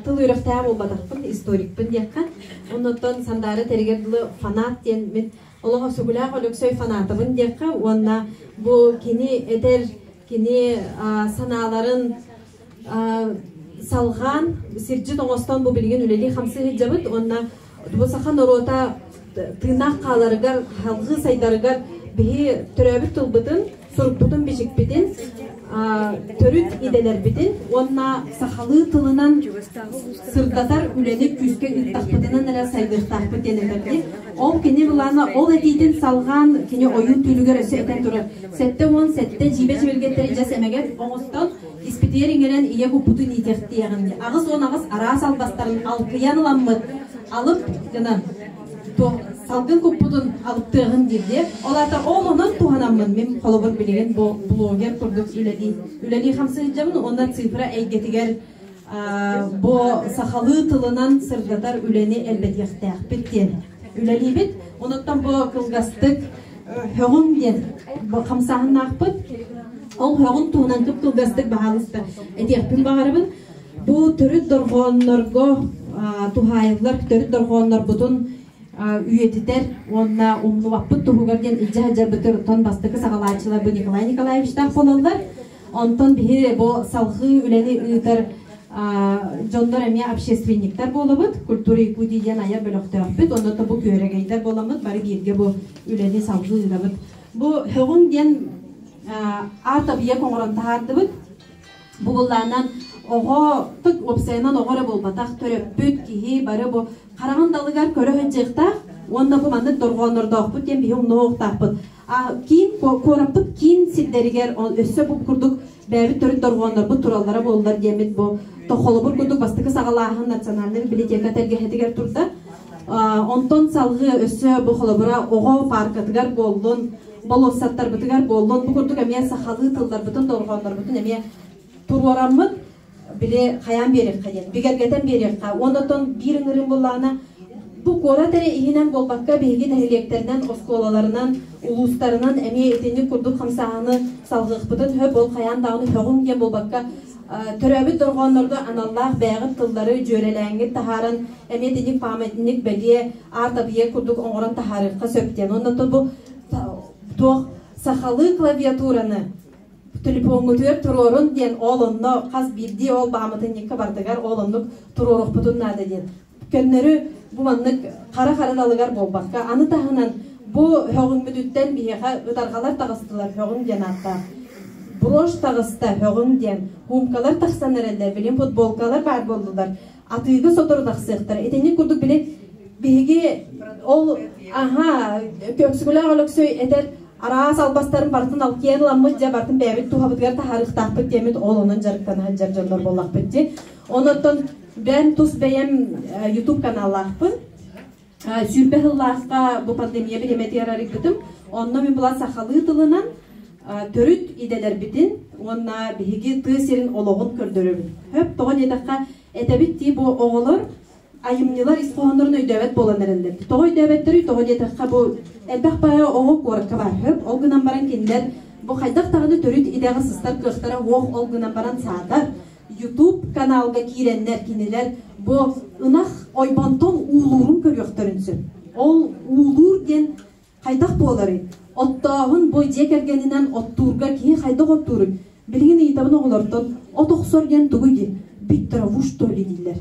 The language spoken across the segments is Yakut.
тыл үөрэхтээҕэ буолбатахпын, историкпын диэххэ. Оннуттан Сандаара этэригэр дылы фанат диэн мин олох Өксөкүлээх Өлөксөй фанатабын диэххэ уонна бу кини этэр, кини санааларын салҕаан, сирдьит оҥостон бу билигин үлэлии-хамсыы сылдьабыт уонна бу саха норуота тыыннаах хааларыгар, салҕыы сайдарыгар биһи төрөөбүт тылбытын, сурукпутун-бичикпитин, төрүт идэлэрбитин уонна сахалыы тылынан сырдатар үлэни күүскэ ыыттахпытынан эрэ сайдыахтаахпыт диэн этэрди. Ол кини былаана ол этиитин салҕаан кини ойуун түүлүгэр өссө этэн турар. 77 дьиибэ дьибилгэттэри дьэс эмэгэт оҥостон испитигэр иҥэрэн ийэ куппутун иитиэхтиэҕин 88 араас албастарын алкыйан ыламмыт алып гынан салгын куппутун алыптыаҕын диир Ол аата ол онон туһанаммын мин холобур билигин бу блогер курдук үлэлии үлэлии хамсыһыдьабын уонна цифра эйгэтигэр бу сахалыы тылынан сырдатар үлэни элбэтиэхтээхпит диэн үлэлиибит. Онуттан бу кылгастык һөҕүҥ диэн бу хамсааһыннаахпыт. Ол һөҕүн туһунан кып-кылгастык баһаалыста этиэхпин баҕарабын. Бу төрүт дорҕооннорго туһаайыллар төрүт дорҕооннорбутун үйэтитэр уонна умнубаппыт туһугар диэн илдьэ сылдьарбытын бастакы саҕалааччылар бу Николай Николаевичтаах буолаллар. Онтон биһи бу салҕыы үлэни ыытар дьоннор эмиэ общественниктар буолабыт, Культура Якутии диэн айар бөлөхтөөхпүт, онно бу күөрэгэйдэр буоламмыт бары бииргэ бу үлэни салҕыы ыытабыт. Бу һөҕүҥ диэн арт-объект оҥорон таһаардыбыт. Бу былаанан оҕо тут уопсайынан оҕо эрэ буолбатах, төрөппүт киһи бары бу хараҕын далыгар көрө сылдьыахтаах уонна бу маннык дорҕооннордоохпут диэн биһи умнуохтаахпыт. Киин куораппыт киин сирдэригэр өссө бу курдук бэйэбит төрүт дорҕооннорбут тураллара буоллар диэммит бу холобур курдук бастакы саҕалааһын национальнай библиотека тэлгэһэтигэр турда. Онтон салгыы өссө бу холобура оҕо пааркатыгар буоллун, болуоссаттарбытыгар буоллун, бу курдук эмиэ сахалыы тылларбытын, дорҕооннорбутун эмиэ туруораммыт били хайаан биэриэххэ диэн, бигэргэтэн биэриэххэ. Уонна оттон биир ыҥырыым буоллаҕына, бу куорат эрэ иһинэн буолбакка, биһиги нэһилиэктэринэн, оскуолаларынан, улуустарынан эмиэ итинник курдук хамсааһыны салҕыахпытын сөп, ол хайаан даҕаны һөҕүҥ диэн буолбакка, төрөөбүт дорҕооннорго аналлаах бэйэҕит тыллары дьүөрэлээҥҥит таһааран, эмиэ итинник памятник, бэлиэ, арт-объект курдук оҥорон таһаарыахха сөп диэн. Уонна оттон бу туох сахалыы клавиатураны телефоҥҥутугар туруорун диэн ол онно хас биирдии ол бааматынньыкка бардыгар ол оннук туруоруохпутун наада диэн. Көннөрү бу маннык хара-хара далыгар буолбакка, аны таһынан бу һөҕүҥмүтүттэн биһиэхэ ытарҕалар таҕыстылар һөҕүҥ диэн ааттаах. Брошь таҕыста һөҕүҥ диэн, хуумкалар тахсан эрэллэр, билин футболкалар баар буоллулар. Атыыга сотору тахсыахтара. Итинник курдук били биһиги ол аха Көксүгүлээх Өлөксөй этэр араас албастарын барытын алкиан ыламмыт дьэ барытын бэйэбит туһабытыгар таһаарыахтаахпыт диэммит ол онон дьарыктана сылдьар дьоннор буоллахпыт дии. Онон бэйэм тус бэйэм YouTube каналлаахпын. 20 сыллаахха бу пандемия бириэмэтигэр арыйбытым. Онно мин була сахалыы тылынан төрүт идэлэрбитин уонна биһиги тыа сирин олоҕун көрдөрөбүн. Хөп тоҕо диэтэххэ, этэбит дии бу оҕолор айымньылар ис хоһооннорун өйдөөбөт буолан эрэллэр. Тоҕо өйдөөбөттөрүй? Тоҕо диэтэххэ, бу элбэх баайа оҕо куоракка баар. Хөп ол гынан баран кинилэр бу хайдах даҕаны төрүт идэҕэ сыстар кыахтара суох, ол гынан баран саатар YouTube каналга киирэннэр кинилэр бу ынах ойбонтон уулуурун көрүөхтэрин сөп. Ол уулуур диэн хайдах буоларый? Оттооһун бу дьиэ кэргэнинэн оттуурга киһи хайдах оттууруй? Билигин ыйытабын оҕолортон от охсор диэн тугуй диэн бить траву что ли дииллэр.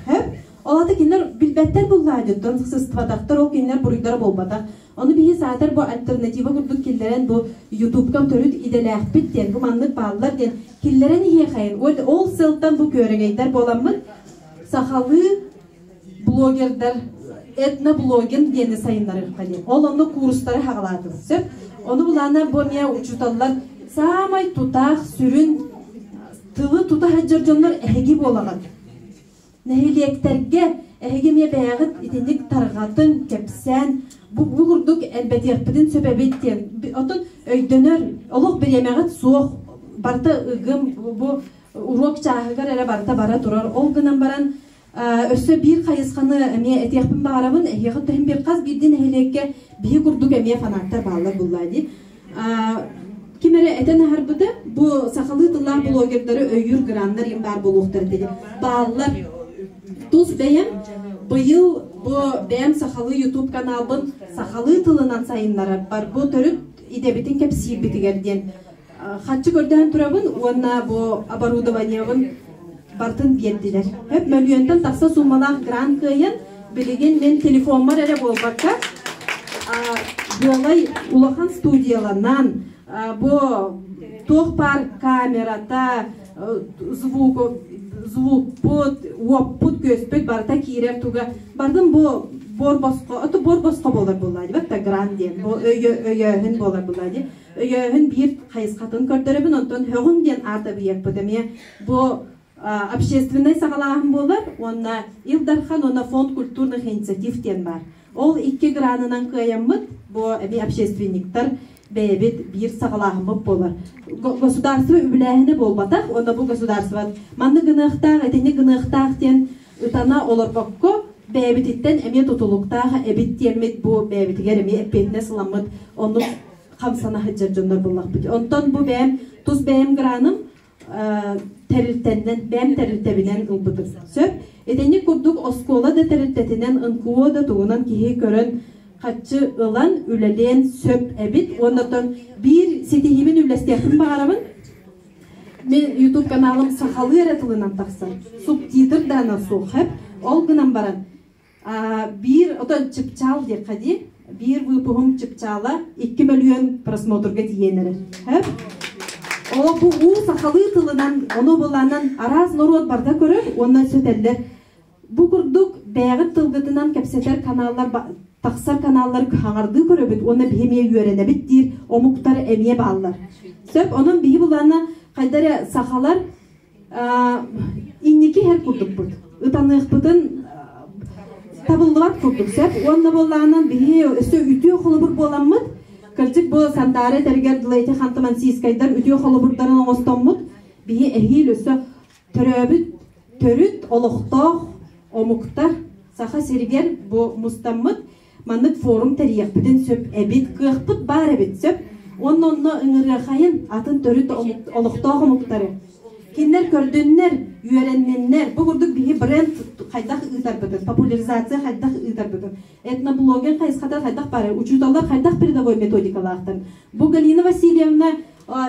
Хөп? Ол аата кинилэр билбэттэр буллаа дьоттон сыстыбатахтар ол кинилэр буруйдара буолбатах. Ону биһи саатар бу альтернатива курдук киллэрэн бу ютубка төрүт идэлээхпит диэн, бу маннык бааллар диэн киллэрэн иһиэхэйин. Ол, ол сылтан бу күөрэгэйдэр буоламмыт сахалыы блогердар этноблогинг диэни сайыннарыахха диэн. Ол онно курстары хаҕалаатым. Сөп. Ону булаана бу эмиэ учууталлар саамай тутаах сүрүн тылы тута сылдьар дьоннор эһиги буолаҕыт. Нэһилиэктэргэ эһиги эмиэ бэйэҕит итинник тарҕатыҥ, кэпсээн, бу, бу курдук элбэтиэхпитин сөп эбит диэн. Оттон өйдөнөр, олох бириэмэҕит суох, барыта ыгым, бу уруок чааһыгар эрэ барыта бара турар. Ол гынан баран өссө биир хайысханы эмиэ этиэхпин баҕарабын. Эһиэхэ төһүн биир хас биирдии нэһилиэккэ биһи курдук эмиэ фанаттар бааллар буллаа дии. Ким эрэ этэн аһарбыта, бу сахалыы тыллаах блогердары өйүүр граннар им баар буолуохтара диэн. Бааллар. Тус бэйэм быйыл бу бэйэм сахалыы YouTube каналбын сахалыы тылынан сайыннарарбар бу төрүт идэбитин кэпсиирбитигэр диэн хаччы көрдөөн турабын уонна бу оборудованиебын бартын биэрдилэр. Хөп мөлүйүөнтэн тахса суумалаах грант кыайан, билигин мин телефоммар эрэ буолбакка, буолай улахан студияланан, бу туох баар камерата, звук, звукпут, уоппут, күөспүт барыта киирэр туга бардым бу бор босхо, ото бор босхо буолар буолла дии, батта грант диэн, бу өйөөһүн буолар буолла дии. Өйөөһүн биир хайысхатын көрдөрөбүн, онтон һөҕүҥ диэн аат абыйыахпыт эмиэ бу общественнай саҕалааһын буолар уонна Ил Дархан уонна фонд культурных инициатив диэн баар. Ол икки гранынан кыайаммыт бу эмиэ общественниктар бэйэбит биир саҕалааһыммыт буолар. Государство үбүлээһинэ буолбатах уонна бу государство маннык гыныахтаах, итинник гыныахтаах диэн ытана олорбокко бэйэбититтэн эмиэ тутулуктаах эбит диэммит бу бэйэбитигэр эмиэ эппиэтинэс ыламмыт оннук хамсана сылдьар дьоннор буллахпыт. Онтон бу бэйэм тус бэйэм граным тэрилтэннэн бэйэм тэрилтэбинэн ылбытым. Сөп. Итинник курдук оскуола да тэрилтэтинэн НКО да тугунан киһи көрөн хаччы ылан үлэлиэн сөп эбит. Уонна биир ситиһиибин үллэстиэхпин баҕарабын. Мен YouTube каналым сахалыы эрэ тылынан тахсар. Субтитр даана суох. Ол гынан баран биир ото чыпчаал диэххэ дии биир выпуһум чыпчаала 2 мөлүйүөн просмотрга тиийэн эрэр. Ол бу уу сахалыы тылынан, ону буланан араас норуот барда көрөр уонна сөтэллэр. Бу курдук бэйэҕит тылгытынан кэпсэтэр каналлар тахсар каналлар хаҥардыы көрөбүт уонна биһи эмиэ үөрэнэбит диир омуктар эмиэ бааллар. Сөп, онон биһи булана хайда эрэ сахалар инники иһэр курдукпут. Ытаныахпытын табыллыбат курдук сөп. Уонна буоллаҕынан биһи өссө үтүө холобур буоламмыт, кырдьык бу Сандаара этэригэр дылы ити Ханты-Мансийскайдар үтүө холобурдарын оҥостоммут, биһи эһиил өссө төрөөбүт төрүт олохтоох омуктар Саха сиригэр бу мустаммыт маннык форум тэрийиэхпитин сөп эбит, кыахпыт баар эбит сөп. Уонна онно ыҥырыахайын атын төрүт олохтоох омуктары. Кинилэр көрдүннэр, үөрэнниннэр. Бу курдук биһи бренд хайдах ыытарбытын, популяризация хайдах ыытарбытын, этноблогинг хайысхата хайдах бары, учууталлар хайдах передовой методикалаахтарын. Бу Галина Васильевна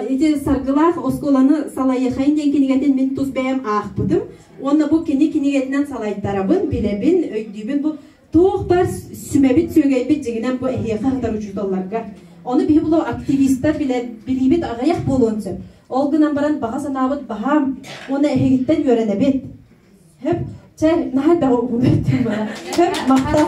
ити Саргылаах оскуоланы салайыахайын диэн кинигэтин мин тус бэйэм аахпытым. Уонна бу кини кинигэтинэн салайтарабын, билэбин, өйдүүбүн. Бу туох бар сүмэбит сүөгэйбит дьиҥинэн бу эһиэхэ сытар учууталларга. Ону биһи булу активистар билиибит аҕыйах буолуон сөп. Ол гынан баран баҕа санаабыт баһаам уонна эһигиттэн үөрэнэбит. Хөп, чэ, наһаа элбэҕи угун Хөп, махтал.